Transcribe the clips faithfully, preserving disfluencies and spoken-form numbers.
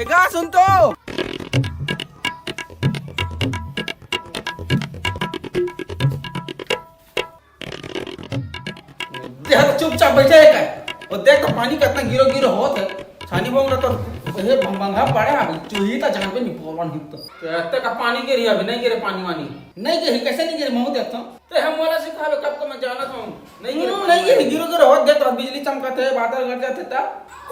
ए, का सुन तो? देख, चुपचाप बैठे हे का? वो देख तो पानी कितना गिरो गिरो होत हे। छानी बोंग तो हे भंग-, भंगा पड़े हे, चूही तो जान पे नहीं पोलन हिप तो। तो इतना का पानी गिरी, अभी नहीं गिरे पानी वानी? नहीं गिरी, कैसे नहीं गिरी? महू देख तो। ते हम वाला सिखावे, कब को मैं जानत हूँ। नहीं गिरे हम्म, पानी नहीं गिरी, वानी। गिरो गिरो होत देख तो बिजली चमकत हे, बादल गरजत हे ता।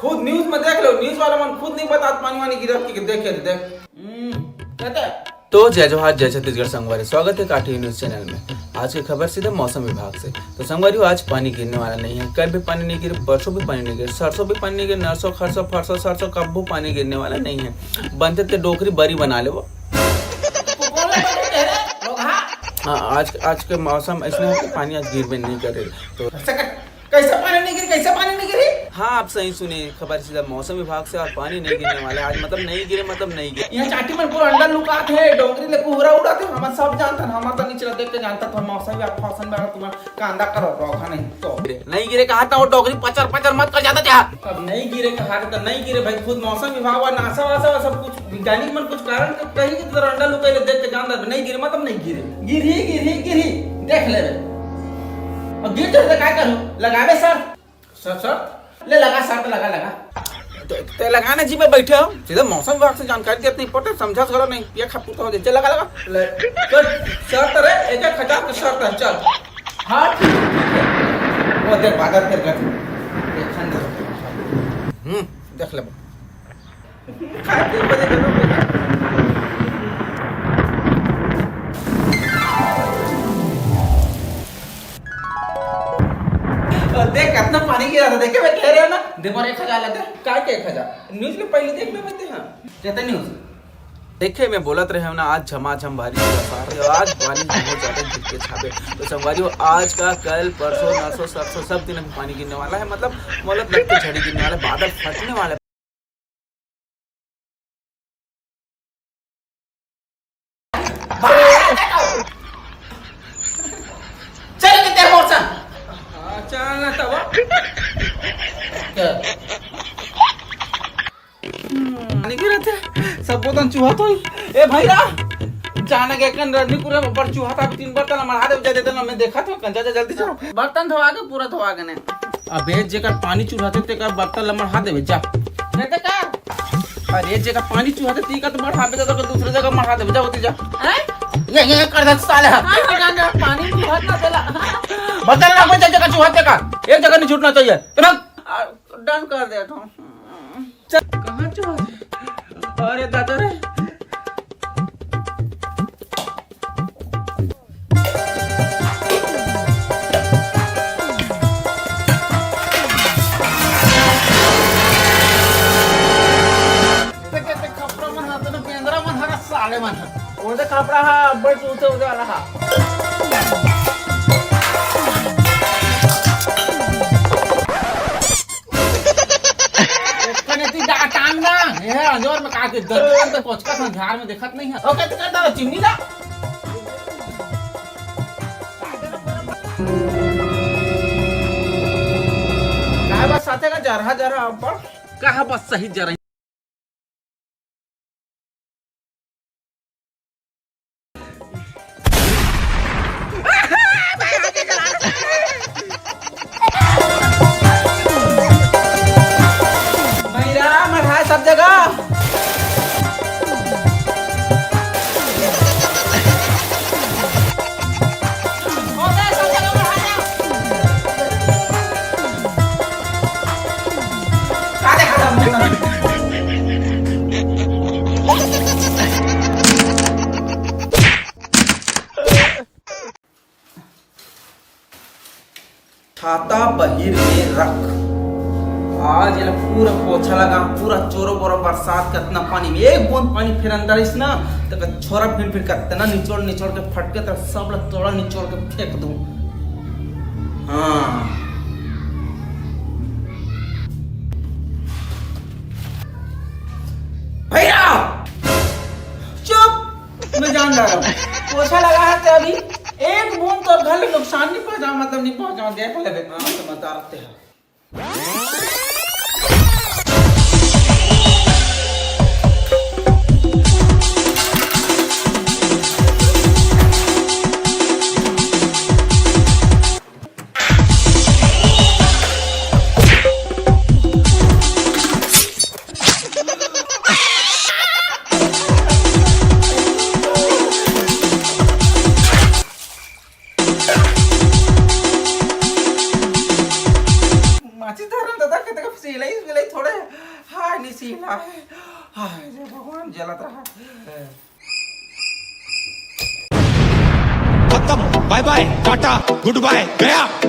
खुद news में देख लो, news वाला मन खुद नहीं बतात पानी वानी गिरत कि देखे थे, देख। हम्म, कहते हैं। तो जय जोहार, जय छत्तीसगढ़ संगवारी, स्वागत है काठी न्यूज चैनल में। आज की खबर सीधे मौसम विभाग से। तो संगवारी, आज पानी गिरने वाला नहीं है, कल भी पानी नहीं गिरे, परसों भी पानी नहीं गिरे, सरसों भी पानी नहीं गिरे, नरसों, खरसों, फरसों, सरसों, कब्बू पानी गिरने वाला नहीं है। बनते ते डोकरी बरी बना ले वो। हाँ, आज, आज के मौसम ऐसे है कि पानी आज गिर भी नहीं करे। तो कैसे पानी नहीं गिरी, कैसे पानी नहीं गिरी? हाँ, आप सही सुने, खबर सीधा मौसम विभाग से। और पानी नहीं गिरने वाला है आज, मतलब नहीं गिरे, मतलब नहीं गिरे। यहाँ चाटी मन पूरा अंडा लुकात हे, डोंगरी ले कुहरा उड़ात हे, हमन सब जानथन, हमन तो नीचे देख के जानथन, मौसम विभाग फैशन में तुम्हारा कांदा करो, रोका नहीं तो। नहीं गिरे कहा था वो डोंगरी पचर पचर मत कर जाता क्या? अब नहीं गिरे कहा था, नहीं गिरे भाई, खुद मौसम विभाग और नासा वासा और सब कुछ वैज्ञानिक मन कुछ कारण के कहीं की तरह अंडा लुकाई ले देख के जानथन, नहीं गिरे, मतलब नहीं गिरे, गिरही, गिरही, गिरही, देख लेबे। अब गिर जाए तो क्या करूँ? लगावे सर। Sir, sir. ले लगा सर, तो लगा, लगा। ते, ते लगा ना जी, मैं बैठे हूँ। सीधे मौसम विभाग से जानकारी देते नहीं पड़ते, समझा सको नहीं, ये खपू तो हो जाए। चल, लगा, लगा। ले, चल, शर्त रे, एक एक हजार का शर्त है, चल। हाँ, ठीक है, ठीक है। वो देख, बादल फिर कर। देख, ठंड है। हम्म, देख ले। खाए तीन बजे के लोग। और देख, कितना पानी गिरा था, देखे, मैं कह रहे हो ना, दे मोर एक हजार ला दे। काय के एक हजार? न्यूज में पहले देख लेबे ते, हाँ। कहते न्यूज। देखे, मैं बोलत रहे हूँ ना, आज झमाझम बारिश हुआ सारे, आज पानी बहुत ज्यादा गिर के छापे। तो संगवारी हो, आज का, कल, परसों, नरसों, सरसों, सब दिन अभी पानी गिरने वाला है, मतलब, मतलब लगते झड़ी गिरने वाला है, बादल फटने वाला है। चल के तेरे मोर संग। हाँ, चल ना तब। क्या? हम्म, पानी गिरत हे, सब बोतल चूहा तो ही। ए भैया, जाना के कन रजनी पूरा ऊपर चूहा था, तीन बर्तन मढ़ा दे, जा देते ना, मैं देखा तो, जा, जा, जल्दी जा। बर्तन धोआ के पूरा धोआ के ने। अबे, जेकर पानी चूहाथे, तेकर बर्तन ला मढ़ा देबे, जा। नहीं तो का? अरे, जेकर पानी चूहाथे, तीका तो मढ़ा देबे, तो दूसरे जगह मढ़ा देबे, जा, होती जा। हैं? ये, ये कर दे, साले। हाँ, हाँ, हाँ, हाँ, पानी चूहा ना देला। बर्तन ला कोई जगह चूहाथे का, एक जगह नहीं छूटना चाहिए। तुरंत। आ, done कर देता हूँ। चल। कहाँ चूहाथे? अरे दादा रे। ते, ते, ते खपरा मन हा, ते बेंदरा मन हा, साले मन हा। वो तो खपरा हा, अब्बड़ चूते उदे वाला हा। कने ती दा टांग ना, ये अंजोर में का के दर्द करते पोचका था झाड़ में देखत नहीं है। ओके, तो करता चिमनी ला। काय बस साथे का जरहा जरहा अब्बड़। कहा बस सही जरहा। भैरा, मढ़ा सब जगह। छाता बहिर में रख। आज एला पूरा पोछा लगा, पूरा चोरो बोरो बरसात, कतना पानी में एक बूंद पानी फिर अंदर इस ना, तो छोरा फिर फिर कतना निचोड़ निचोड़ के फटके, तो सब ला तोड़ा निचोड़ के फेंक दूं। हाँ। भैया! चुप! मैं जान जा रहा हूँ। पोछा लगा है तो अभी एक बूंद तो घर नुकसान नहीं पहुंचा, मतलब नहीं पहुंचा, देख ले। हाँ, तो बता रखते हैं। कतका सिलाई सिलाई थोड़े। हाय, नहीं सिलाई। हाय रे भगवान, जलत रहा। खत्म, बाय बाय, टाटा, गुड बाय, गया।